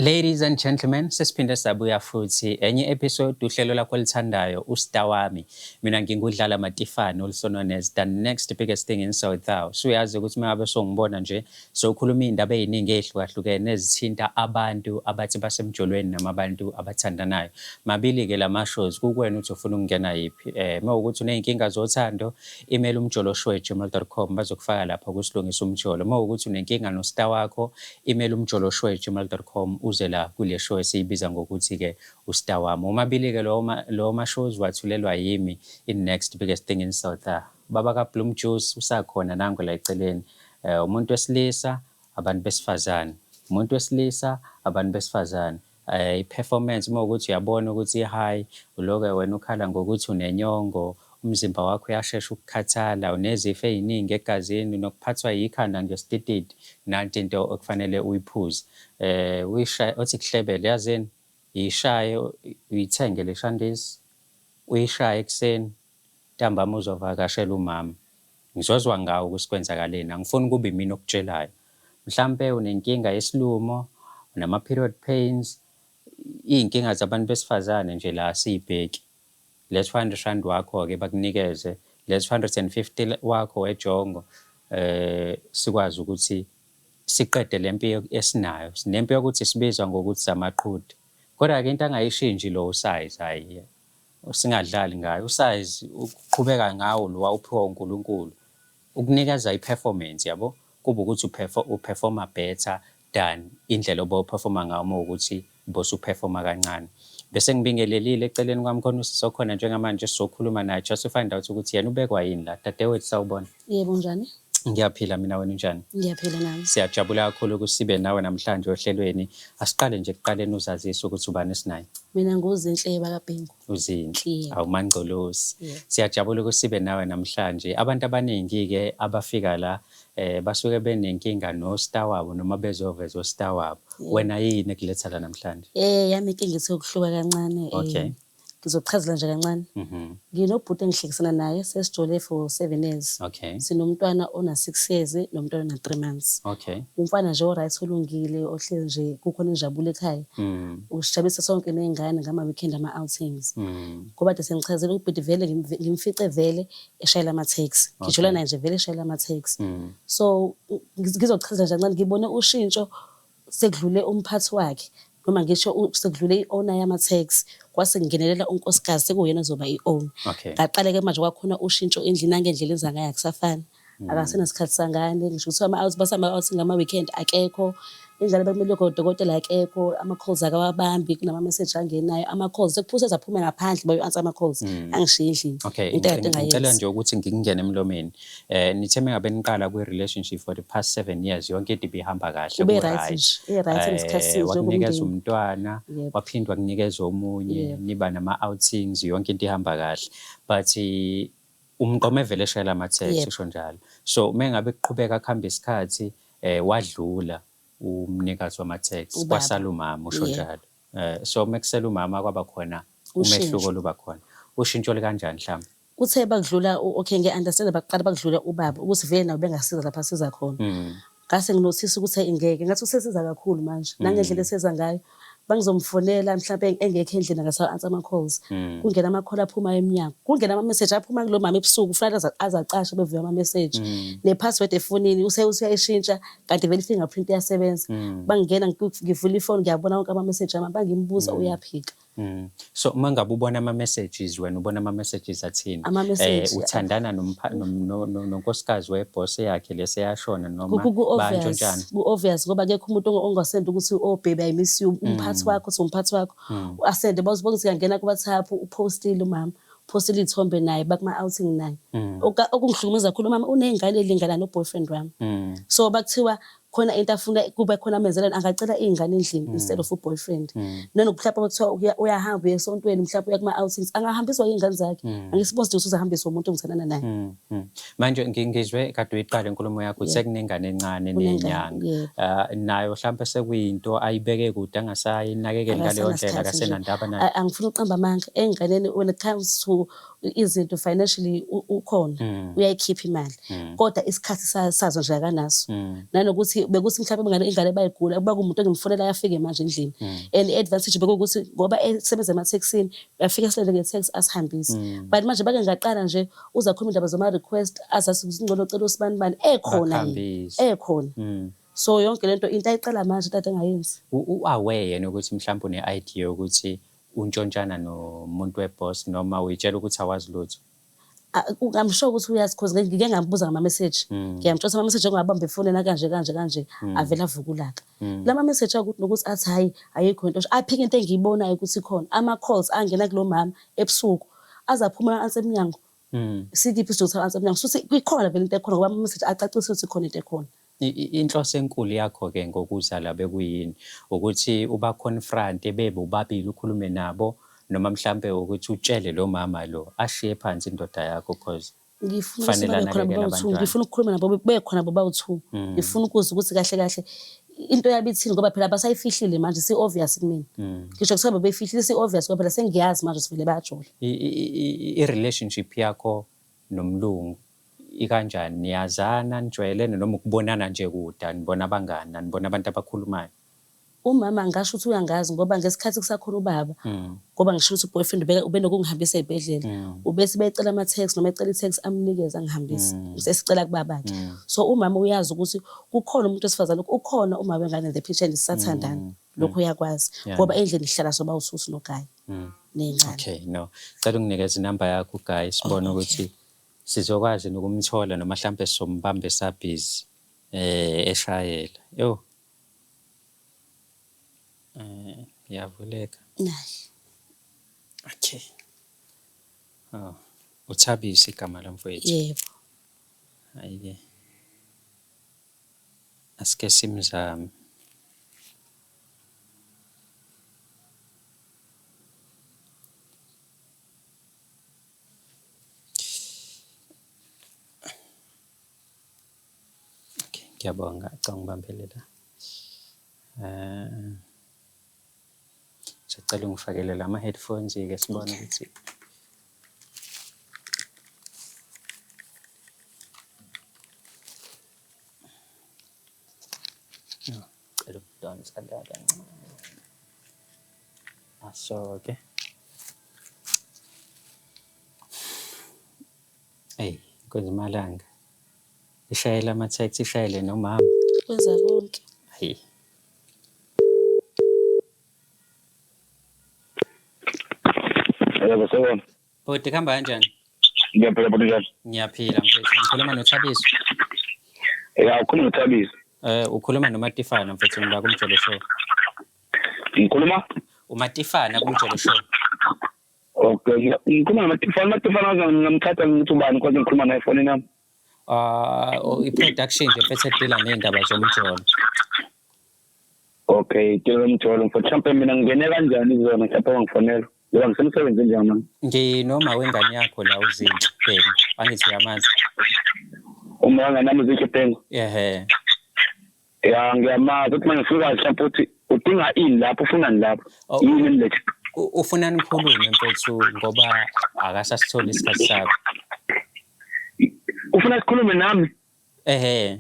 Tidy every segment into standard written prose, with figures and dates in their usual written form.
Ladies and gentlemen, sesiphinde sabuya futhi enye episode uhlelo lakho olithandayo uStar Wami. Mina ngingudlala Matifane, also known as the next biggest thing in South Africa. Suyazi ukuthi mangabe songibona nje sokhuluma izindaba eziningi ezihlukahlukene ezithinta abantu abathi basemjolweni noma abantu abathandanayo. Mabili ke lama shows, kukwena ukuthi ufuna ukungena yiphi. Mawukuthi uneyinkinga zothando, email umjoloshow@gmail.com, bazokufaka lapho kusilungisa umjolo. Mawukuthi unenkinga no-star wakho, email umjoloshow@gmail.com, uze la kule show esiyibiza ngokuthi ke uStar Wami. Omabili ke lawo ma shows wathulelwa yimi, in next biggest thing in South Africa. Baba ka Bloom Juice usakhona nango la eceleni. Umuntu wesilisa, abantu besifazane. Umuntu wesilisa, abantu besifazane. I-performance uma ukuthi uyabona ukuthi i-high, uloke wena ukhala ngokuthi unenyongo, umzimba wakho uyashesha ukukhathala, unezifo ey'ningi egazini, nokuphathwa yikhanda nje sitititi, nanti into okufanele uyiphuze. Uyishaye othi kuhlebele, yazini, yishaye, uyithenge le shandisi, uyishaye ekuseni, ntambama uzovakashela umama. Ngizozwa ngawo ukuthi kwenzakaleni, angifuni kube imina okutshelayo. Mhlampe unenkinga yesilumo, unama-period pains, iy'nkinga zabantu besifazane nje la asiyibheki. Le R200 wakho-ke bakunikeze, le 250 wakho wejongo, sikwazi ukuthi siqede le mpi esinayo. Sinempi yokuthi sibizwa ngokuthi samaqhude. Kodwa-ke into angayishintshi lo usize, hhayi, singadlali ngayo. Usize uqhubeka ngawo lo wawuphiwa uNkulunkulu. Ukunikeza i-performance yabo, kuba ukuthi uperforma better than indlela obowu-performa ngayo uma kuwukuthi bosu-performa kancane. Bese ngibingelelile, eceleni kwami khona usisi okhona njengamanje esizokhuluma naye just to find out ukuthi yena ubekwa yini la. Dadewethu, sawubona. Yebo, njani? Ngiyaphila mina, wena unjani? Ngiyaphila nami. Siyajabula kakhulu ukuthi sibe nawe namhlanje ohlelweni. Asiqale nje ekuqaleni, uzazise ukuthi ubani esinaye. Mina nguZinhle bakaBhengu. Uzinhle. Yebo. Awumangcolosi. Yebo. Siyajabula ukuthi sibe nawe namhlanje. Abantu abaningi-ke abafika la basuke benenkinga no-star wabo noma bezoveza o-star wabo. Wena yini ekuletha la namhlanje? Yami inkinga ithe ukuhluka kancane. Ngizokuchazela nje kancane. Nginobhuti engihlekisana naye, sesijole for 7 years. Sinomntwana ona 6 years nomntwana ona 3 months. Umfana nje o-right, olungile, ohlezi nje kukhona injabulo ekhaya. Usijabulisa sonke ney'ngane ngama weekend, ama outings. Ngoba kade sengichazela ubhuti vele ngimfice vele eshayela ama-taxi. Ngijola naye nje vele eshayela ama-taxi. So ngizochaza nje kancane, ngibone ushintsho sekudlule umphathi wakhe, noma ngisho sekudlule i-owner yama-taxi, kwase kungenelela unkosikazi, sekuyena ozoba i-owner. Ngaqala-ke manje kwakhona ushintsho endlini, nangendlela enza ngayo akusafani. Akasenasikhathi sangane, ngisho kuthiwa ama-out, basama-outing ngama-weekend akekho. Indlela bekumele kodokotela akekho, ama-calls akawabambi, kunama-message angenayo, ama-calls sekuphuse aphume ngaphandle bayo-answer ama-calls, angishiye endlini. Into ekade Ngicela engayenzi. nje ukuthi ngikungene emlomeni. Nithe mengabe niqala kwi-relationship for the past 7 years, yonke into ibihamba kahle, Ube ku-right. right nje, i-right ngesikhathi sethu Wakunikeza njengomndeni. umntwana, waphinde wakunikeza omunye, niba nama-outings, yonke into ihamba kahle. But umqome vele eshayela ama-taxi, usho njalo. So mengabe kuqhubeka kuhamba isikhathi, wadlula umnikazi wama-taxi, Ubaba. kwasala umama, usho njalo. So mekusela umama kwaba khona Ushintsho. umehluko oluba khona. Ushintsho kanjani mhlawumbe? Kuthe bakudlula okay, ngiya-understand, baqala bakudlula ubaba ukuthi vele nawe bengasiza lapha asiza khona. Ngase nginothisa ukuthi ingeke ngathi usesiza kakhulu manje nangendlela eseza ngayo. Bangizomfonela mhlawumbe engekho endlini, akasa-answer ama-calls. Kungena ama-call aphuma emnyango. Kungena ama-message aphuma kulo mama ebusuku, kufanele azacashe bevuya ama-message. Ne-password efonini useyayishintsha, kanti vele i-fingerprint iyasebenza. Bangena ngivula ifoni, ngiyabona wonke ama-message ami, bangimbuza uyaphika. So uma ngabe ubona ama-messages, wena ubona ama-messages athini? Ama-message Uthandana nonkosikazi weboss yakhe leseyashona noma Ku-obvious, bantshontshana? Ku-obvious ngoba akekho umuntu ongasenda ukuthi, "Oh baby, I miss you." Umphathi wakho, uthi umphathi wakho. Asende bawuzibona ukuthi uyangena ku-WhatsApp, upostile umama. Upostile iy'thombe naye bakuma-outing naye. Okungihlukumeza kakhulu, umama uney'ngane ey'lingana no-boyfriend wami. So bakuthiwa khona into afuna kube khona amenzela, angacela iy'ngane endlini instead of u-boyfriend. Nanokuthi mhlawumbe kuthiwa uyahamba uya esontweni, mhlawumbe uya kuma-outings, angahambiswa iy'ngane zakhe. Angisiboni isidingo sokuthi ahambiswe umuntu engithandana naye. Manje ngizwe kade uyiqala inkulumo yakho uthi sekunengane encane Kunengane, nenyanga. Yebo. Nayo mhlawumbe sekuyinto ayibeke kude, angasayinakekeli ngaleyo ndlela, Akasenasikhathi nje. akasenandaba nayo. Angifuni ukuqamba amanga, ey'nganeni, when it comes to izinto financially ukhona, uyayikhipha imali. Kodwa isikhathi sazo nje akanaso. Nanokuthi Ukuthi bekuthi mhlawumbe ingane ingane bayigula kuba kumuntu engimfonela afike manje endlini. And i-advantage bekuwukuthi ngoba esebenza emathekisini uyafika silele nge-taxi asihambise. But manje bake ngaqala nje uzakhuluma indaba zama-request azathi ngcono cela usibani bani ekhona yena Bakuhambise. ekhona. So yonke lento into ayiqala manje into engayenzi. U-aware yena ukuthi mhlawumbe une-idea yokuthi untshontshana nomuntu we-boss noma uyitshela ukuthi awazi lutho? I'm sure ukuthi uyazi cause ngike ngambuza ngama-message. Ngiyamtshela ama-message engingabamba efonini akanje kanje kanje avele avuke ulaka. Lama message akuthi nokuthi athi hayi ayikho into aphike into engiyibonayo ukuthi ikhona. Ama-calls angena kulo mama ebusuku aze aphuma anse emnyango. Sikiphi isidingo anse emnyango. Suthi ikhona vele into ekhona ngoba ama-message acacisa ukuthi ikhona into ekhona. Inhloso enkulu yakho-ke ngokuza la bekuyini? Ukuthi uba-confront-e bebobabili ukhulume nabo noma mhlampe ukuthi utshele lo mama lo ashiye phansi indoda yakho cause Ngifuna ukuthi kufanele babe khona anakekele bobawu-two, abantwana. ngifuna ukukhuluma nabo bekhona bobawu-two. Ngifuna ukuzwa ukuthi kahle kahle into yabo ithini ngoba phela abasayifihlile manje si-obvious kumina. Ngisho kuthiwa bebeyifihlile si-obvious ngoba phela sengiyazi manje ukuthi vele bayajola. I-relationship yakho nomlungu ikanjani? Niyazana, nijwayelene noma ukubonana nje kude, anibona abangani, anibona abantu abakhulumayo? Umama ngasho ukuthi uyangazi ngoba ngesikhathi kusakhona ubaba ngoba ngisho ukuthi u-boyfriend ubenokungihambisa ey'bhedlela ubese becela ama-taxi noma ecela i-taxi amnikeze angihambise esicela kubabakhe. So umama uyazi ukuthi kukhona umuntu wesifazane ukhona umama wengane in the picture and sisathandana. Lokho uyakwazi ngoba endlini sihlala sobawu-two sinoGayi ney'ngane. Okay, no. Cela unginikeze inamba yakho uGayi sibone ukuthi sizokwazi nokumthola noma mhlampe sizombamba esabhizi eshayela. Yo. Iyavuleka. Nayi. Okay. Oh, uThabiso igama lomfowethu. Yebo. Hayi-ke. Asike simzame. Okay, ngiyabonga. Cha ngibambele la. Ngisacela ungifakele lama headphones ke sibone ukuthi cela ukudonsa la kancane. Aso-ke. Eyi, Nkunzimalanga. Ishayela ama-taxi, ishayele nomama. Wenza konke. Hayi. Yebo, sawubona. Bhuti kuhamba kanjani? Ngiyaphila bhuti njani? Ngiyaphila mfethu. Ngikhuluma noThabiso. Ya, ukhuluma noThabiso. Ukhuluma noMatifana mfethu ngila kuMjolo Show. Ngikhuluma? UMatifana kuMjolo Show. Okay, ngikhuluma noMatifana. UMatifana waze ngamthatha ngithi ubani kodwa ngikhuluma naye efonini yami. I-production nje mfethu edila ney'ndaba zomjolo. Okay, tshela umjolo mfowethu. Mhlawumbe mina ngingene kanjani kuzona mhlawumbe wangifonela. Ngoba ngisemsebenzini njengamanje. Nginoma wengane yakho la uZinhle Bhengu. Angithi uyamazi. Uma wengane yami uZinhle Bhengu. Ehhe. Ya, ngiyamazi. Uthi manje ngifika mhlawumbe uthi udinga ini lapho, ufunani lapho? Yini enilethe? Ufuna nikhulume mfethu ngoba akasasitholi isikhathi sakho. Ufuna sikhulume nami? Ehhe.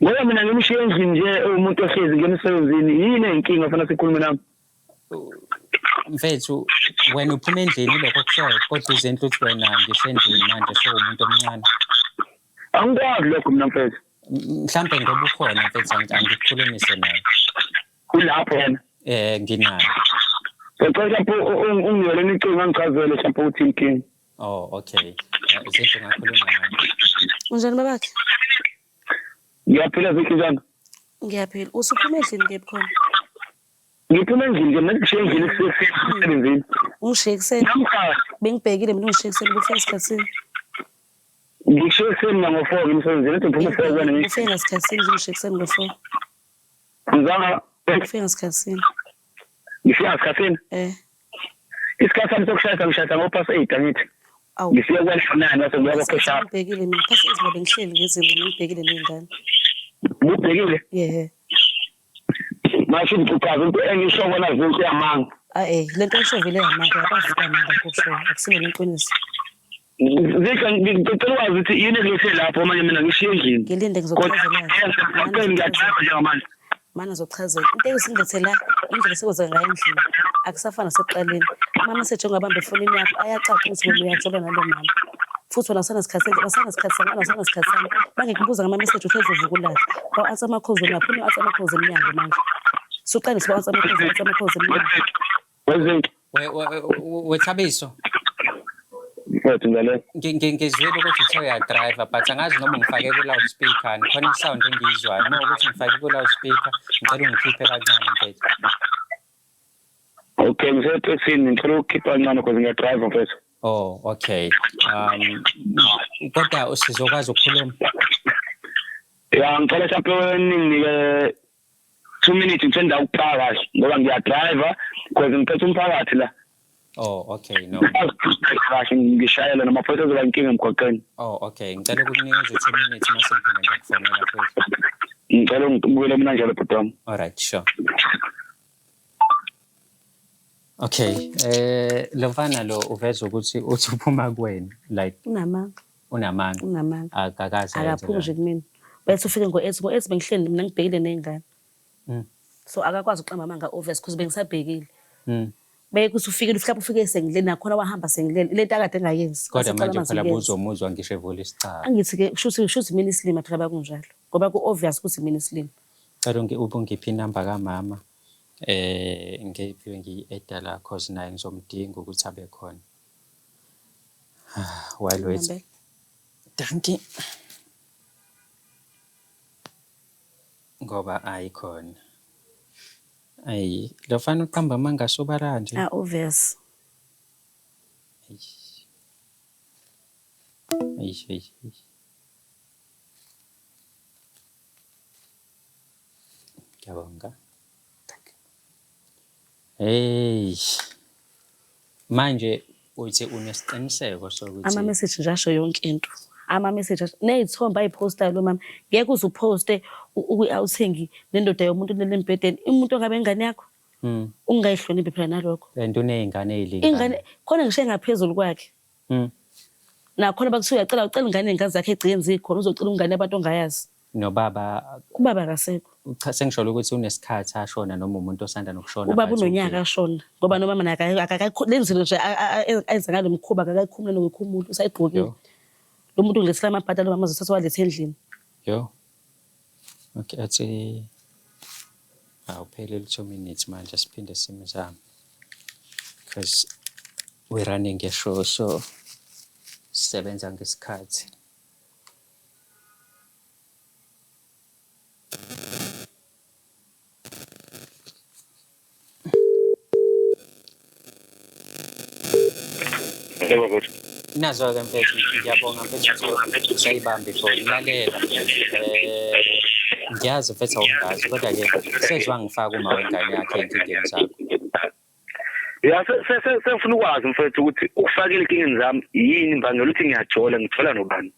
Ngoba mina ngimshiye endlini nje umuntu ohlezi ngemsebenzini, yini eyinkinga ufuna sikhulume nami? Mfethu, wena uphuma endlini lokho kushoyo, kodwa uZinhle uthi wena ngisendlini manje so umuntu omncane. Angikwazi lokho mina mfethu. Mhlampe ngoba ukhona mfethu angikukhulumise naye. Ulapho wena? Nginaye. Ngicela mhlawumbe ungiyole nicingo angichazele mhlawumbe ukuthi inkinga. Oh, okay. Zinhle ngakhuluma naye. Unjani babakhe? Ngiyaphila Zinhle njani? Ngiyaphila. Usuphuma endlini kephi khona? Ngiphuma endlini nje mina ngishiye endlini ekuseni emsebenzini. Ungishiye ekuseni? Namhlanje. Bengibhekile mina ungishiye ekuseni kufika esikhathini. Ngishiye ekuseni mina ngo-4 emsebenzini, ethi ngiphuma 4 kuwena ngishiye. Ufike ngasikhathini nje ungishiye ekuseni ngo-4. Ngizanga. Ufike ngasikhathini. Ngifika ngasikhathini? Eh. Isikhathi sami sokushayisa ngishayisa ngo-past 8 angithi. Awu. Ngifike kwena 9 bese ngiya ko sharp. Ngibhekile mina past 8 ngoba ngihleli ngezinqa ngibhekile nezingane. Ubhekile? Yeah. Masho ukuthi into engisho kona zinto yamanga. Ah lento esho vele yamanga yabavuka amanga kusho akusilo iqiniso. Zihla, ngicela ukwazi ukuthi yini ekulethe lapho manje, mina ngishiye endlini. Ngilinde, ngizokuchazela. Ngiyadrayiva njengamanje. Mana, ngizokuchazela. Into engisingethe la, indlela esekwenzeka ngayo endlini. Akusafani nasekuqaleni. Ama-message ongabamba efonini yakho ayacaca ukuthi wena uyajola nalo mama. Futhi wena awusanasikhathi, awusanasikhathi sami, awusanasikhathi sami. Bangikubuza ngama-message uthi uzovuka ulale. Bawu-answer ama-calls wena, uyaphuma u-answer ama-calls emnyango manje. Suqale siba-answer ama-calls, u-answer ama-calls emnyango. Wezinto. Wethabiso. Mfethu, ngale. Ngizwile ukuthi uthe uyadrayiva, but angazi noma ungifake ku-loudspeaker, khona i-sound engiyizwayo. Uma ukuthi ngifake ku-loudspeaker, ngicela ungikhiphe kancane, mfethu. Okay, ngisetekisini, ngicela ukukhipha kancane because ngiyadrayiva, mfethu. Oh, okay. Kodwa sizokwazi ukukhuluma? Ya, ngicela mhlawumbe ninginike 2 minutes, ngisendawo ukupaka kahle ngoba ngiyadrayiva because ngiphethe umphakathi la. Oh, okay, no. Kahle ngishayela namaphoyisa azoba inkinga emgwaqeni. Oh, okay. Ngicela ukukunikeza u-2 minutes, mase ngiphinde ngiyakufonela futhi. Ngicela ungibukele mina njalo, bhuti wami. All right, sure. Okay, lo mfana lo uveza ukuthi uthi uphuma kuwena, like Unamanga. Unamanga. Unamanga. Akakaze ayenze Akaphumi nje loo nto. Kumina. Bethi ufike ngo-8, ngo-8 bengihleli mina ngibhekile ney'ngane. So akakwazi ukuqamba amanga, obvious, because bengisabhekile. Beke kuthi ufikile, mhlawumbe ufike sengilele, nakhona wahamba sengilele. Lento akade engayenzi. Kodwa Wasecala manje manje phela ukuyenza. buzomuzwa ngisho evula isicaba. Angithi-ke kushuthi mina isilima phela bakunjalo. Ngoba ku-obvious ukuthi mina isilima. Cela ubungiphe inamba kamama. Ngiphiwe ngiyi-adda la, cause naye ngizomdinga ukuthi abe khona. While wait. Ngambela. Dankie. Ngoba ayikhona. Ayi, lo mfana uqamba amanga asobala nje. Ah, obvious. Eish. Eish, eish, eish. Ngiyabonga. Hey. Manje uthi unesiqiniseko sokuthi Ama-message nje asho yonke into. Ama-message asho ney'thombe ayiphostayo lo mama. Ngeke uze uphoste ukwi-outing nendoda yomuntu lele embhedeni. Umuntu ongabe ingane yakho. Ungayihloniphi phela nalokho. And uney'ngane ey'lingana. Ingane khona ngisho engaphezulu kwakhe. Nakhona bakuthiwa uyacela, ucela ingane, iy'ngane zakhe egcikeni zikhona, uzocela ingane yabantu ongayazi. Nobaba Ubaba akasekho. Cha, sengisholo ukuthi unesikhathi ashona noma umuntu osanda nokushona. Ubaba but unonyaka okay. ashona ngoba nomama naye lenzile nje ayenza ngalo mkhuba, akakayikhumula nokuyikhumula, usayigqokile. Yo. Lo muntu ungilethela amabhadi alo mama azothatha walethe endlini. Yo. Okay, athi awuphelele 2 minutes manje, siphinde simzame. Because we're running a show, so sisebenza ngesikhathi. Yebo, bhuti. Nazo-ke mfethu, ngiyabonga mfethu ukuthi usayibamba ifoni. Lalela. Ngiyazi mfethu awungazi, kodwa-ke sezwa ngifaka uma wengane yakhe ey'nkingeni zakho. Ya, sengifuna ukwazi mfethu ukuthi ukufakile enkingeni zami yini imbangela ukuthi ngiyajola, ngithola nobani.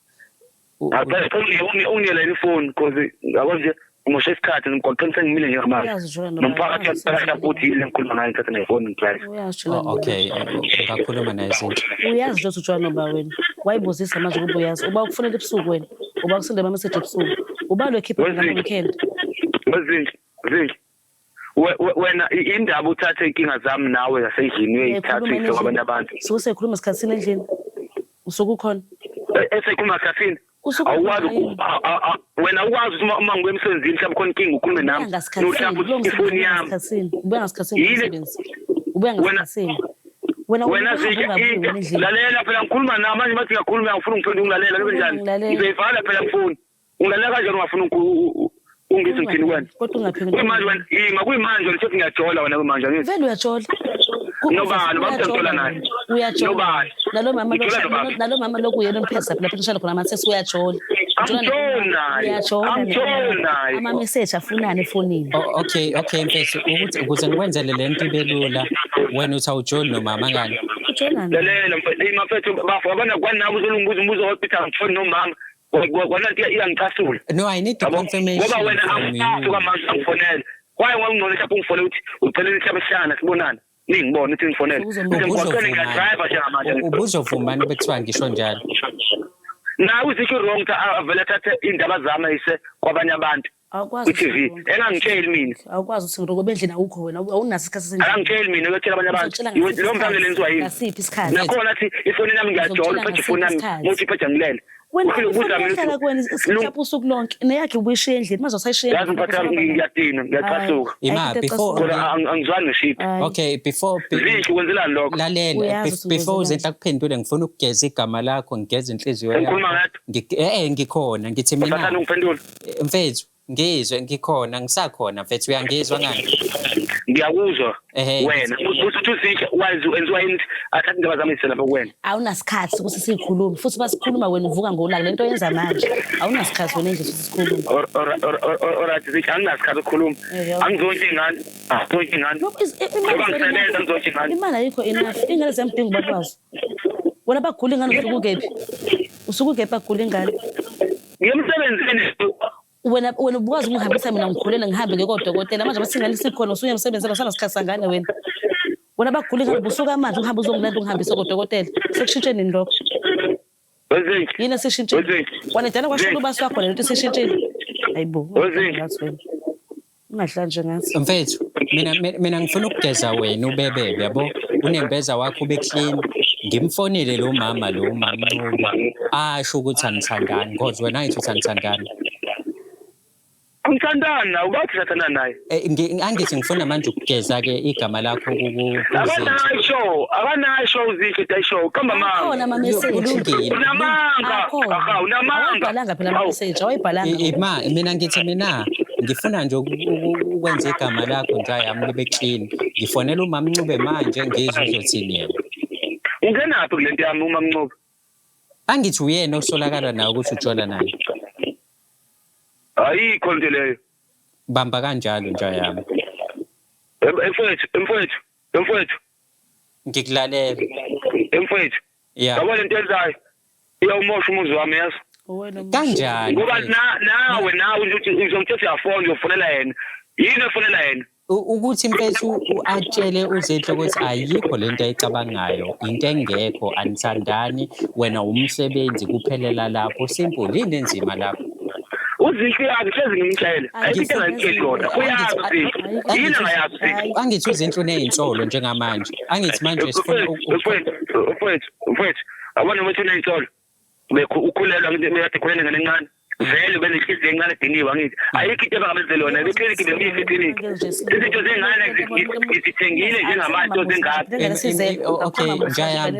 Awucela ungiyelela ifoni because yabo nje ngimoshe isikhathi emgwaqeni, sengimile njengamanje. Uyazi ujola nobani. Nomphakathi uyaqala futhi yini lengikhuluma ngayo, ngithathe nefoni ngidrive. Uyazi ujola Oh, nobani. okay, ungakhuluma naye izinto. Uyazi nje ukuthi ujola noba wena. Wayibuzisa manje ukuba uyazi. Uba ukufonela ebusuku wena. Uba ukusendela ama-message ebusuku. Uba lo ekhipha Wezinto. ngama-weekend. Wezinto, zinto. Wena indaba uthathe inkinga zami nawe zasendlini uyayithatha Uyayikhuluma uyise kwabanye abantu. Suke sekhuluma esikhathini endlini. Usuke ukhona. Esekhuluma esikhathini. Usuke Awukwazi ukhona yini? wena ukwazi ukuthi uma ngibuya emsebenzini mhlawumbe khona inkinga ukhulume nami. Ubuya ngasikhathini, Mhlawumbe kulowo msebenzi ifoni ubuya yami. ngasikhathini. Ubuya ngasikhathini Yini? umsebenzi. Ubuya Wena- ngasikhathini. Wena Wena uhambe Zitha, ungabuyi wena endlini. lalela phela, ngikhuluma nawe manje, bathi ngiyakhuluma, ngifuna ungiphendule, ungilalela kube njani? Ungilalela. Ngizoyivala phela ifoni. Ungilalela kanjani ungafuni ungithi ngithini kuwena? Kodwa ungaphenduli. Kuyimanje wena, ima kuyimanje wena sethi ngiyajola wena kuyimanje angithi. Vele uyajola. Nobani? Uyajola Bamthola naye. wena. Uyajola. Nobani? Nalo mama lo Ngijola nobani? nalo mama lokuyena omphezulu lapho nishela khona amathesi uyajola. Ujola Angijoli naye. Uyajola. Angijoli naye. Ama message afunani efonini. Oh, okay mfethu, ukuthi ukuze ngikwenzele le nto ibe lula, wena uthi awujoli nomama ngani? Ujola naye. Lalela mfethu, ima mfethu, bafo yabona kwanawe uzolungibuza umbuzo hospital ngitholi nomama. Kwananto iyangicasula. No, I need the Yabo? confirmation Ngoba wena from angifaki you. kwamanje angifonele. Kwaye ngongcono mhlawumbe ungifonele ukuthi ucelele mhlawumbe sihlangana sibonane. Ningibone ukuthi ngifonele. Ngisemgwaqeni ngiya-drive njengamanje. Ubuzovumani bekuthiwa ngisho njalo? Nawe uZinhle wrong ukuthi avele athathe iy'ndaba zami ayise kwabanye abantu. Awukwazi Ku-TV. Engangitsheli mina. Awukwazi ukuthi ngiroko endlini awukho wena awunaso isikhathi sendlini. Akangitsheli mina uyotshela abanye abantu. Uzotshela Iwe- ngasiphi Leyo mfanelo isikhathi? lenziwa yini? Ngasiphi isikhathi? Nakhona athi ifoni yami ngiyajola Uzotshela uphethe ifoni yami ngasiphi isikhathi? muthi iphethe ngilele. Wena Ufike ifoni ubuza mina iyahlala ukuthi kuwena isikhapha usuku lonke neyakhe ubuyishiya endlini manje usayishiya yazi mphathi wami ngiyadina ngiyacasuka. Ima, Ayikho into before Kodwa ecasulayo. angizwani noshiphi. Hayi. Okay, before Zinhle ukwenzelani lokho? lalela Uyazi ukuthi before ukwenzelani. uZinhle akuphendule ngifuna ukugeza igama lakho ngigeze inhliziyo yakho. Ngikhuluma ngedwa. Ngikhona ngithi mina Basathanda ungiphendula. Mfethu ngizwe ngikhona ngisakhona mfethu uyangizwa ngani? Ngiyakuzwa Ehhe, wena. Uthi uZinhle wazi enziwa yini athathe indaba zami ayise lapha kuwena. Awunasikhathi ukuthi sikhulume futhi basikhuluma wena uvuka ngolaka lento oyenza manje awunasikhathi wena endlini ukuthi sikhulume. Alright Zinhle anginasikhathi ukukhuluma. Ehhe. Angizondli ingane. Angizondli ingane. Lokhu Ngoba imali ngisebenza angizondli ingane. imali ayikho enough ingane ziyamdinga ubaba wazo. Wena bagula ingane usuke ukephi? Usuke ukephi bagula ingane? Ngiyemsebenzini. Wena wena ubukwazi ukungihambisa mina ngikhulele ngihambe ngiye kodokotela manje bathi ingane isikhona usuye emsebenzini awusana sikhathi sangane wena. Wena bagula ingane ubusuka manje uhambe uzongilanda ungihambise kodokotela. Sekushintshe nini lokho? Wezinhle. Yini esishintshile? Wezinhle. Wena dala kwashona ubasi wakho lento esishintshile. Hayibo. Wezinhle. Ngathi wena. Ungadlali nje ngathi. Mfethu mina ngifuna ukugeza wena ubebebe yabo unembeza wakho ube clean. Ngimfonile lo mama lo umama Ncube asho ukuthi anithandani because wena angithi uthi anithandani. Angithandani nawe ubathi sathandana naye. Angithi ngifuna manje ukugeza ke igama lakho kuZinhle. Akanasho, akanasho uZinhle dayisho, qamba amanga. Akhona ama message. Kulungile. Unamanga. Akhona. Aha, unamanga. Awayibhalanga phela ama message, awayibhalanga. Ima mina ngithi mina ngifuna nje ukwenza igama lakho nje yami libe clean. Ngifonela umama Ncube manje ngizwe uzothini yena. Ungenaphi kule nto yami umama Ncube? Angithi uyena osolakala nawe ukuthi ujola naye. Ayikho into leyo. Bamba kanjalo nje yami. Mfowethu, mfowethu, mfowethu, Ngikulalela. mfowethu. Yeah. Yabo lento yenzayo. Iyawumosha umuzi wami yazi. Wena umusha. Kanjani? Ngoba mfethu? nawe nawe uthi uzomthetha uyafona uyofonela yena. Yini efonela yena? Ukuthi mfethu atshele uZinhle ukuthi ayikho lento ayicabangayo, into engekho, anithandani, wena umsebenzi kuphelela lapho, simple, yini enzima lapho? uZinhle uyazi hlezi ngimtshele. Ayikho into engayitsheli yona. Uyazi uZinhle. Yini angayazi uZinhle? Angithi uZinhle uneyinsolo njengamanje. Angithi manje sifuna Mfowethu, mfowethu, mfowethu. Abona ukuthi uneyinsolo. Ukhulelwa ngithi bekade ekhulelwe ngane encane. Vele benenhliziyo encane ediniwe angithi. Ayikho into abangabenzeli yona. Ekliniki bengiyise ekliniki. Izinto zengane ngizithengile njengamanje zengane. Ingane sizele. Okay, njayami.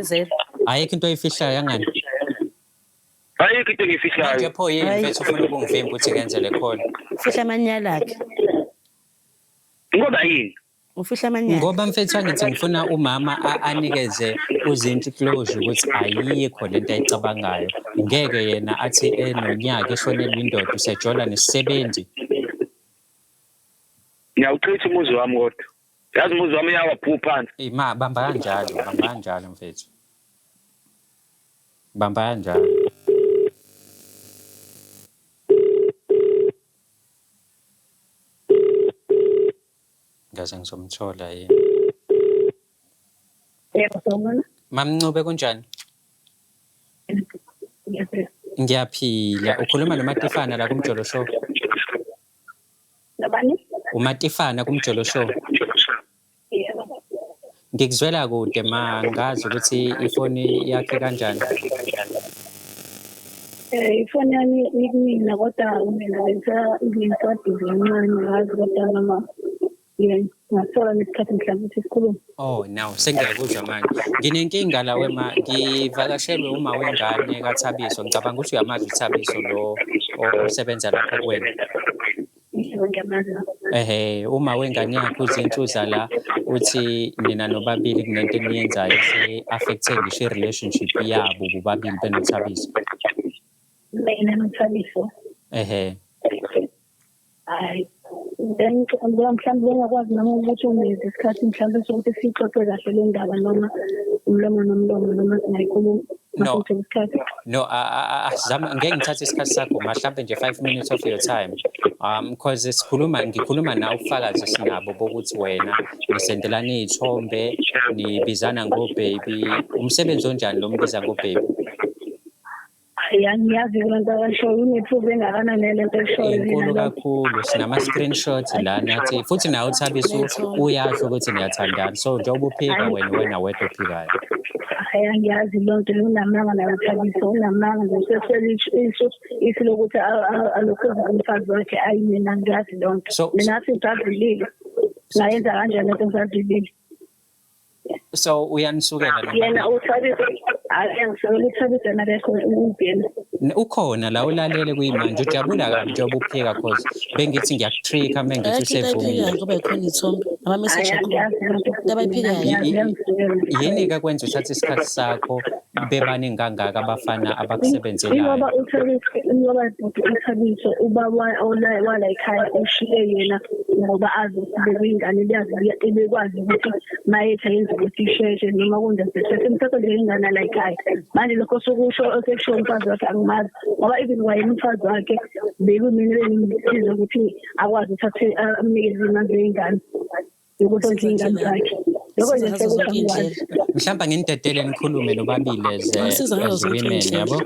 Ayikho into oyifihlayo angani? Ayikho into engiyifihlayo. Manje pho yini Hayi. mfethu ufuna ukungivimba ukuthi ngenzele khona? Ufihla amanyala akhe. Ngoba yini? Ufihla amanyala. Ngoba mfethu angithi ngifuna umama anikeze uZinhle closure ukuthi ayikho lento ayicabangayo. Ngeke yena athi enonyaka eshonelwe indoda usejola nesisebenzi. Ngiyawuchitha umuzi wami kodwa. Yazi umuzi wami uyawaphupha phansi. Ima bamba kanjalo, bamba kanjalo mfethu. Bamba kanjalo. Ngaze ngizomthola yini. Yebo, sawubona. Mamncube kunjani? Ngiyaphila. Ngiyaphila. Ukhuluma noMatifana la kuMjolo Show. Nobani? uMatifana kuMjolo Show. Yebo. Ngikuzwela kude ma ngazi ukuthi ifoni yakhe kanjani. Ifoni yami ikumina kodwa mina ngisabhizi kancane ngazi kodwa noma ngingathola nesikhathi mhlawumbe ukuthi sikhulume. Oh now sengiyakuzwa manje. Nginenkinga la wema ngivakashelwe uma wengane kaThabiso. Ngicabanga ukuthi uyamazi uThabiso lo osebenza lapha kuwena. Yebo, ngiyamazi. Ehhe, uma wengane yakho uZinhle la uthi nina nobabili kunento eniyenzayo ese-affect-e ngisho i-relationship yabo bobabili benoThabiso. Mina noThabiso. Ehhe. Hayi. Then ngoba mhlawumbe bengakwazi noma ukuthi unginikeze isikhathi mhlawumbe sokuthi siyixoxe kahle le ndaba noma umlomo nomlomo noma singayikhuluma. No. No, asizame, ngeke ngithathe isikhathi sakho, mhlawumbe nje 5 minutes of your time. Because sikhuluma, ngikhuluma nawe ubufakazi sinabo bokuthi wena nisendelana iy'thombe, nibizana ngo-baby. Umsebenzi onjani lo mbiza ngo-baby? Ya, ngiyazi le nto ayishoyo, une-proof engakanani le nto ayishoyo? Inkulu kakhulu, sinama-screenshots la nathi, futhi nawe uThabiso uyasho ukuthi niyathandana. So njengoba uphika wena wedwa ophikayo. Hayi, angiyazi loo nto, unamanga naye uThabiso, unamanga nje, usesele isu lokuthi alokhu umfazi wakhe. Ayi, mina ngiyazi loo nto. Mina athi ngisazilile, ngayenza kanjani lento ngisazilile? So uyanisukela noma? Yena uThabiso, hayi, angisukela uThabiso, yena akekho ubhena. Ukhona la, ulalele kuyimanje, ujabula kabi njengoba uphika, cause bengithi ngiyaku-tricka mengithi Ayikho into usevumile. ayiphikayo ngoba ikhona iy'thombe nama-message akhona. Into abayiphikayo. Yini-ke kwenza uthathe isikhathi sakho bebaningi kangaka abafana abakusebenzelayo? Ingoba uThabiso, ingoba bhuti uThabiso ubaba wala ekhaya ushiye yena ngoba azi ukuthi bekuyingane liyazi, ebekwazi ukuthi mayethi ayenze ukuthi isheshe noma kunjani, sesimthatha njengengane la ekhaya. Manje lokho sokusho osekusho umfazi wakhe angimazi, ngoba even kwayena umfazi wakhe bekumina bengimsiza ukuthi akwazi ukuthi amnikeze imali zeyingane yokuthi ondle iy'ngane zakhe. Lokho nje Siza ngazo sekusho zonke angikwazi. iy'ndlela. Mhlawumbe nginidedele nikhulume nobabili as Angisiza ngazo as zonke women, iy'ndlela. yabo.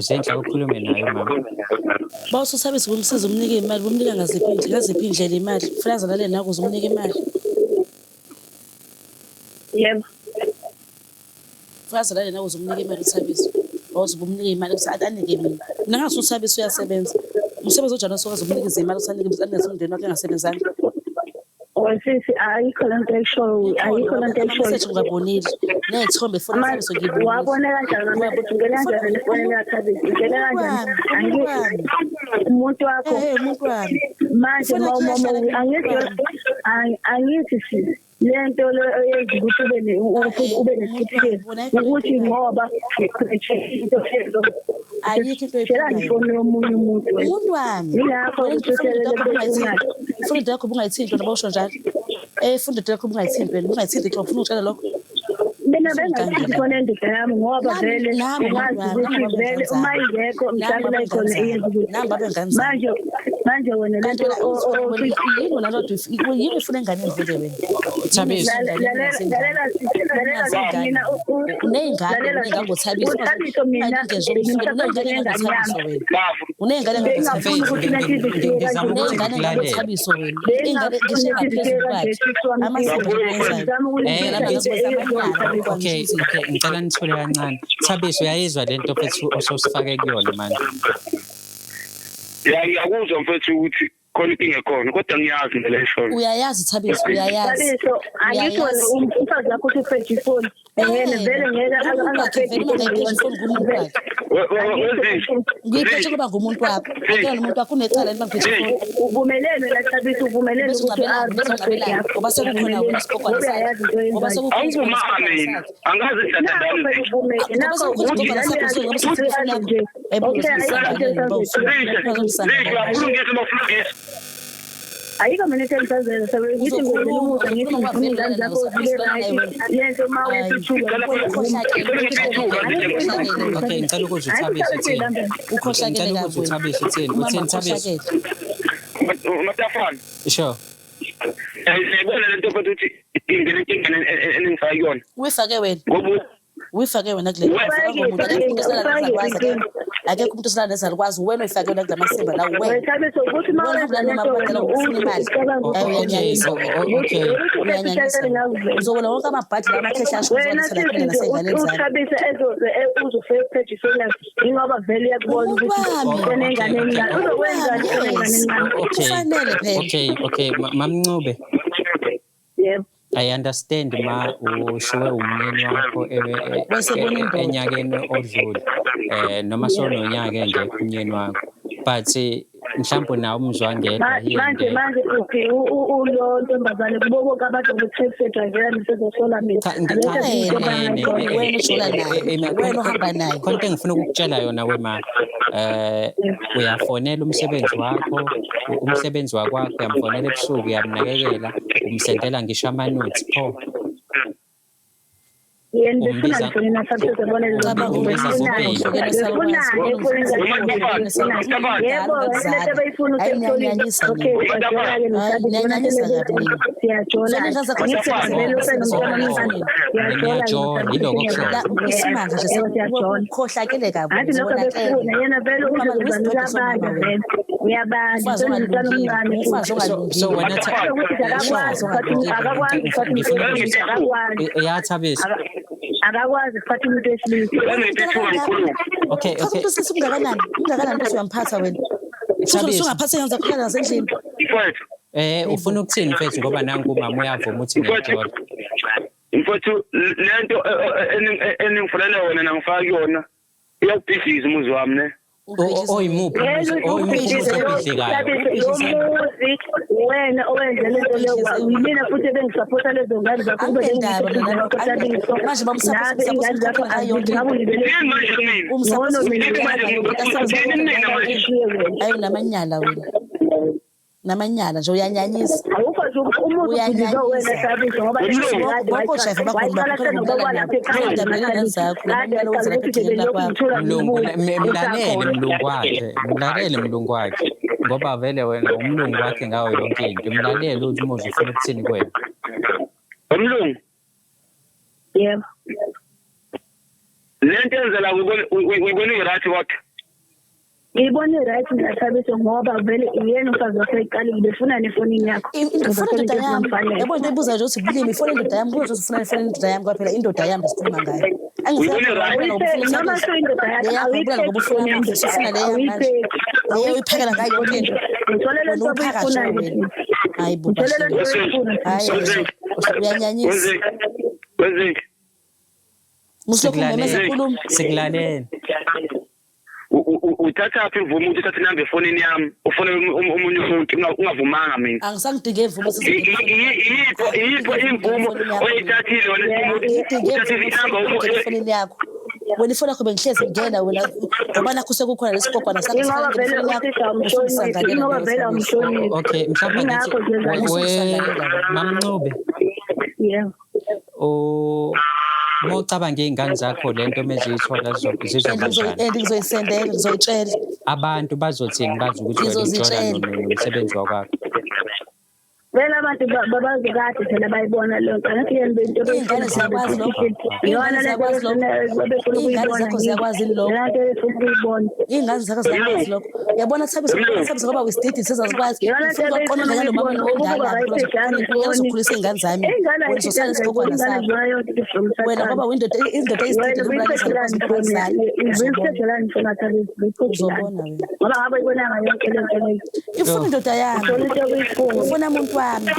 Zenhle, ukhulume naye umama. Bawuthi uThabiso kumsiza umnike imali, bumnika ngaziphi iy'ndlela imali? Kufanele azalale nawe ukuze umnike imali? Yebo. Kufanele azalale nawe ukuze umnike imali uThabiso? Bawuthi bumnike imali ukuthi anike mina. Mina ngathi uThabiso uyasebenza. Umsebenzi onjani osokwazi umnikeza imali ukuthi anike, anikeze umndeni wakhe engasebenzanga? Sisi, ayikho lento ayishoyo, ayikho lento ayishoyo. Ama-message ngibabonile, ney'thombe efoni Thabiso ngibonile. Wabona kanjani ama-message? Ungene kanjani efonini kaThabiso? Ungene kanjani? Umuntu wami. Umuntu wakho. Eh, umuntu wami. Manje angithi sisi, lento le eyenza ukuthi ube nesithukuthezi ukuthi ngoba into Ayikho into. Tshela ifoni yomunye umuntu wena. Umuntu wami. Yingakho usuhlelele bekunayo. Ifuna into yakho ubungayithinti wena, bawusho njalo. Funda into yakho ubungayithinti wena, ubungayithinti inhlobo, ufuna ukutshela lokho. Mina bengayithinti ifoni yendoda yami ngoba vele ngazi ukuthi vele uma ingekho mhlawumbe la ikhona iyenza ukuthi Nami babe ngane zami. Manje wena Kanti lento wena yini wena lodwa, yini ufuna enganeni vele wena? Thabiso. Lalela, lalela, lalela, mina Uney'ngane lalela, uney'ngane ngoThabiso. uThabiso mina Uney'ngane bengimthatha ngoThabiso njengengane yami. wena. Uney'ngane Bengingafuni ngoThabiso. ukuthi nathi izifike Ngizama kanje. ukuthi Uney'ngane ngikulalele. ngoThabiso wena. Iy'ngane ngisho engaphezu kwakhe. Amasimba nje owenzayo. Okay, ngicela nithule kancane. Thabiso, uyayizwa lento mfethu ososifake kuyona manje? Ya, ngiyakuzwa mfethu ukuthi khona inkinga ekhona, kodwa ngiyazi indlela eshoyo. Uyayazi Thabiso, uyayazi. Thabiso, angithi wena umfazi wakho uthi uphethe ifoni. Ngeke vele, ngeke Umuntu wakhe angaphethi vele uma ngayiphethe ifoni ngumuntu wakhe. Wezini? Ngiyiphethe kuba ngumuntu wakho. Akuyona umuntu wakho, unecala yini bangiphethe ifoni? Uvumelene la Thabiso, uvumelene Bese ukuthi ungabelani, bese ungabelani. Ngoba sekukhona wena isigogwana sakhe. uyayazi into Ngoba oyenzayo. sekukhona Angivumanga isigogwana mina. sakhe. Angazi Nakho ngihlala phela uvumele, Ngoba nakho sekukhona isigogwana sakhe, ngoba sekukhona ifoni yakho. nje. Hayibo, Okay, ayikho into Zisho, uyafuna ungizwe uma ufuna ungizwe. Ayikho mina into engisazela sabe ngithi ngivele umuza, ngithi ngifuna iy'ngane zakho zibe right, lento uma wethuka. Okay, ngicela ukuzwa uThabiso uthini. Ukhohlakele Ngicela ukuzwa kabi wena. uThabiso uthini. Umama Uthini Thabiso? ukhohlakele. Matafana. Sure. Ngiyayibona lento mfethu ukuthi ingene enkingeni eningifake kuyona. Uyifake wena. Ngoba Uyifake wena kule. Wena. Akekho umuntu osalala nezalukwazi, wena uyifake wena kula masimba la wena. Thabiso, ukuthi uma Wena wenza uhamba lento noma wena abadala ufuna imali. ucabanga Okay, okay. Uyanyanyisa. Uzobona wonke amabhadi la amakhehla asho wena uzowalethela phela nasey'nganeni zakho. uThabisa ezoze uzofake page ifoni ingoba vele uyakubona Umuntu ukuthi wami. unengane encane, uzokwenzani unengane encane? Okay. Kufanele phela. Okay, Mamncube. Yebo. I understand ma ushiwe umyeni wakho Wesebona indoda. enyakeni odlule, noma sononyaka engekho umyeni wakho, but mhlawumbe nawe umzwangedwa here and Manje there. Manje uphi ulo ntombazane kubo bonke abantu ukuthi drivela nisezosola mina? Cha, cha, Wena, wena ujola naye, wena uhamba naye. Khona into engifuna ukukutshela yona wema, uyafonela umsebenzi wakho, umsebenzi wakwakho uyamfonela ebusuku, uyamnakekela, umsendela ngisho ama-nudes pho? Yena befuna ngifuna nathathe bona lezo. Yebo, lento abayifuna useyitholile. Okay, siyajola. Niyajola, yiloko okushoyo. Isimanga nje ukhohlakele kabi. Athi lokho befuna yena vele uzobanda vele. Uyabanda, So wena akakwazi. Yathabisa. Akakwazi ukuphatha umuntu wesilisa. Okay, okay. Umuntu wesilisa ungakanani? Ungakanani bese uyamphatha wena? Usungaphatha ingane zakho hlala nasendlini. Mfowethu. Ufuna ukuthini mfethu ngoba nangu umama uyavuma ukuthi ngiyajola. Mfowethu, lento eningifunela wena nangifaka kuyona iyawubhidliza umuzi wami ne. Oyimuphi umuzi? Oyimuphi umuzi obhidlikayo? Umuzi wena owenza lento leyo, mina futhi bengisupporta lezo ngane zakho kube manje bamsupporta yonke. Ayi namanyala wena. Namanyala nje uyanyanyisa. Awukho nje umuzi ubhidliza wena Thabiso ngoba Mlungu, mlalele mlungu wakhe, mlalele mlungu wakhe ngoba vele wena umlungu wakhe ngawo yonke into. Mlalele uthi umuzi ufuna ukuthini kuwena. Umlungu. Yebo. Lento enzela uyibona i-right kodwa. Ngiyibona i-right mina Thabiso ngoba vele uyena umfazi waseyiqalile befuna nefonini yakho. Ifuna indoda yami. Yabo into ebuza nje ukuthi bulimi ifuna indoda yami, buza ukuthi ufuna ifuna indoda yami kwaphela indoda yami sikhuluma ngayo. Noma seyindoda yakho awuyifuna leyo manje. Leyo uyiphekela ngayo yonke into. Ngithola lento oyifunayo. Hayi bo. Hayi. Uyanyanyisa. Wenzeni? Musilokhu umemeza khuluma. Sikulalele. Uthatha phi imvumo ukuthi uthathe inamba efonini yami ufone omunye umuntu ungavumanga mina? Angisangidinge imvumo. Iyipho imvumo oyithathile wena uthathe inamba efonini yakho. Wena ifoni yakho bengihlezi ngena wena ngoba nakho sekukhona lesigogwana sakho Ingoba vele awumhloniphi. Okay, mhlawumbe ngithi Mamncube. Yebo. Uma ucabanga iy'ngane zakho lento meziyithola zizoba njani? And ngizoyisendela, ngizoyitshela. Abantu bazothini bazi ukuthi wena ujola nomsebenzi wakwakho? Vele abantu babazi kade phela bayibona leyo nto. Angithi yena into Iy'ngane ziyakwazi lokho. Iyona lento bebefuna Iy'ngane zakho ziyakwazi lokho. Lento befuna ukuyibona. Iy'ngane zakho ziyakwazi lokho. Uyabona Thabiso, Thabiso ngoba uyisididi sezazikwazi. Ufuna ukuqonda ngalo mama omdala uzokhulisa iy'ngane zami. Wena uzosala isigogwana sakho. Wena ngoba uyindoda indoda eyisididi uzobona wena. Ngoba ngabe uyibonanga yonke lento leyo. Ifuna indoda yami. Ufuna umuntu wami.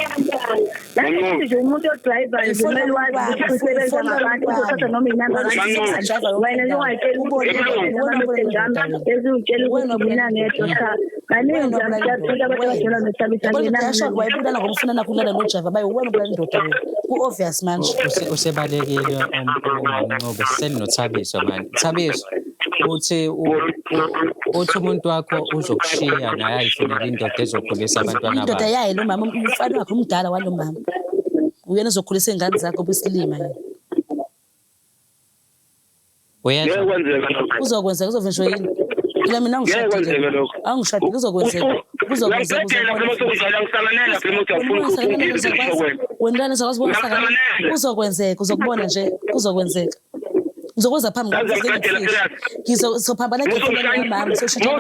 Nje umuntu odriver kumele wazi ukuthi usebenza ngabantu uzothatha noma inamba wena ungayitsheli ezitshela ukuthi mina ngedwa cha. Kaningi nje abantu abajola noThabisa ngena. Wayibulala ngoba ufuna nakulala noJava bayo wena ubulala indoda wena. Ku-obvious manje. Usebalekile uMncube sesinoThabiso manje. Thabiso uthi uthi umuntu wakho uzokushiya naye ayifunele indoda ezokhulisa abantwana bakhe. Indoda yaye lo mama umfana wakhe umdala walo mama. Uyena ozokhulisa iy'ngane zakho obusilima yena. Uyezwa? Kuzokwenzeka kuzovinjwa yini? Phela mina angishadile. Angishadile kuzokwenzeka. Kuzokwenzeka. Wena lana uzokwazi ukubona kuzokwenzeka uzokubona nje kuzokwenzeka. Ngizokwenza phambi ngizophambana ngefoni yami soshintsha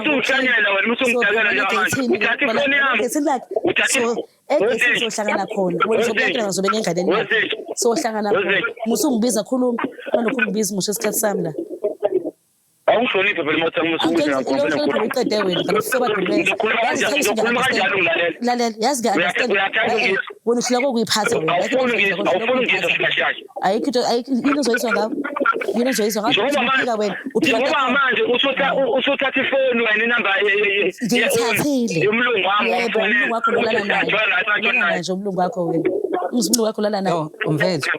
egethini sohlangana khona wena uzobuyakela ngizobe ngenganeni yakho sohlangana khona musungibiza khuluma nalokhu ungibiza musho isikhathi sami la. Awungihloniphe phela uma uthi uqede wena ngalokusoba dumeza. Lalela yazi ngiya-understand wena uhluleka ukuyiphatha wena. Ayikho into ayikho into ozoyizwa ngawo. Yini ozoyizwa ngawo uphika wena uphika manje usuthatha ifoni wena inamba ngiyithathile yomlungu wami yebo umlungu wakho lolala naye lolala naye nje umlungu wakho wena umlungu wakho lolala naye. Mfethu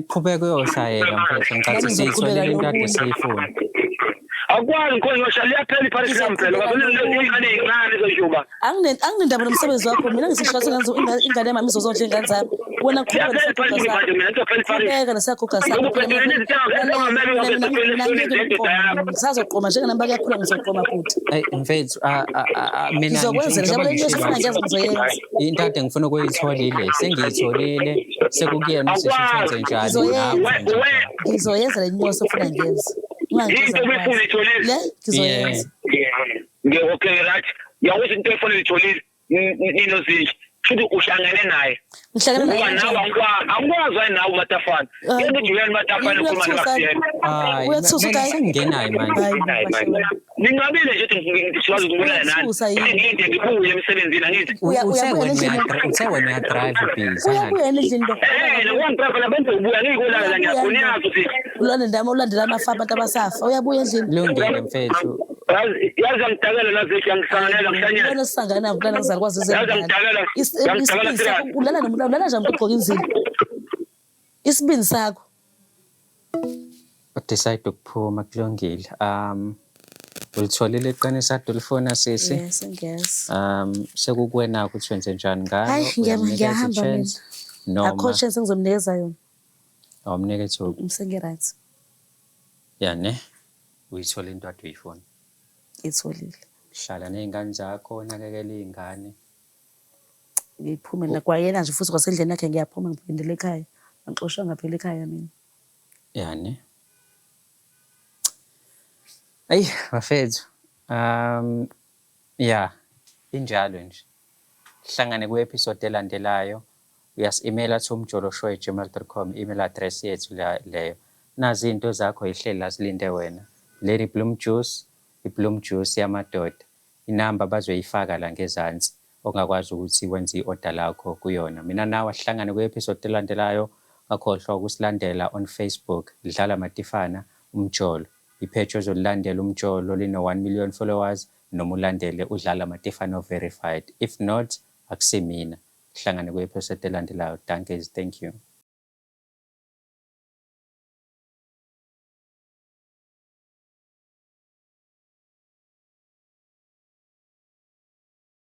qhubeka uyoshayela mfethu ngicathi siyitholile into ade siyifuna. Akwazi ngikhona ngisho liyaphela iphathi lami phela ngoba ingane ezincane ezojuba. Anginendaba nomsebenzi wakho mina ngisishaya sengenza ingane yami izozondla ingane zami. Wena qhubeka nesaguga sakho. Ngisazoqoma njenganami bayakhula, ngizoqoma futhi. Ey mfethu, mina Ngizokwenzela njengoba le nto esifuna ngiyazi ngizoyenza. Into ade ngifuna ukuyithola ile, sengiyitholile, sekukuyena usisi ukuthi wenze njani. Ngizoyenza. Nawe wenze njani. Ngizoyenza le nyosi ofuna ngiyenze. Into obuyifuna uyitholile? Le ngizoyenza. Okay, right. Yakuthi into efanele uyitholile ninozinhle. Futhi uhlangene naye. Ngihlangene Ngoba naye nawe kanjani? angikwazi wena nawe uMatafana. Hayi Yena bo. uJulian Matafana ukhuluma Uyathusa. noMaxiyena. Hayi, Uyathusa mina uGayi. sengingenayo manje. Hayi bo, Ninqabile nje ukuthi ngikwazi ukubulala nani. Uyathusa yini? Ngilinde ngibuye emsebenzini angithi. Uthe Uyabuya wena endlini. uthe wena uyadrive busy. Uyabuya endlini lo. Lokuwangiqapha labantu ubuya ngiyikulala la ngiyakhona yazi ukuthi Ulandela ulandela amafa abantu abasafa. Uyabuya endlini. Lungile mfethu. Yazi angidakela nazithi angisanganela ngihlanyela. Ubona sisangana kulana ngizalukwazi Yazi izengane. angidakela. Angidakela Isibindi serious. sakho ulala nomuntu, ulala njani umuntu ogqoka inzilo? Isibindi sakho. Udecide ukuphuma, kulungile. Ulitholile iqiniso ade ulifuna, sisi. Yes, ngiyazi. Sekukuwena ukuthi wenze njani ngayo. Hayi, Uyamnikeza ngiyahamba mina. i-chance noma Akho chance engizomnikeza yona. awumnike ithuba? Ngisengi-right. Ya ne. Uyithola into ade uyifuna. Ngitholile. Hlala ney'ngane zakho, unakekele iy'ngane. Ngiphume nakwayena nje futhi kwasendlini yakhe, ngiyaphuma ngiphindele ekhaya. Angixoshwanga phela ekhaya mina. Ya ne. Ayi bafethu. Ya, injalo nje. Hlangane ku-episode elandelayo. Uyasi-emaila to umjoloshow@gmail.com, email address yethu leyo. Nazi izinto zakho ihleli la zilinde wena. Lady Bloom Juice, i-Bloom Juice yamadoda. Inamba bazoyifaka la ngezansi ongakwazi ukuthi wenze i-order lakho kuyona. Mina nawe sihlangane kwi-episode elandelayo. Ungakhohlwa ukusilandela on Facebook, Dlala Matifana Umjolo. I-page ozolilandela Umjolo lino 1 million followers, noma ulandele uDlala Matifana verified. If not, akusimina. Sihlangane kwi-episode elandelayo. Dankies, thank you.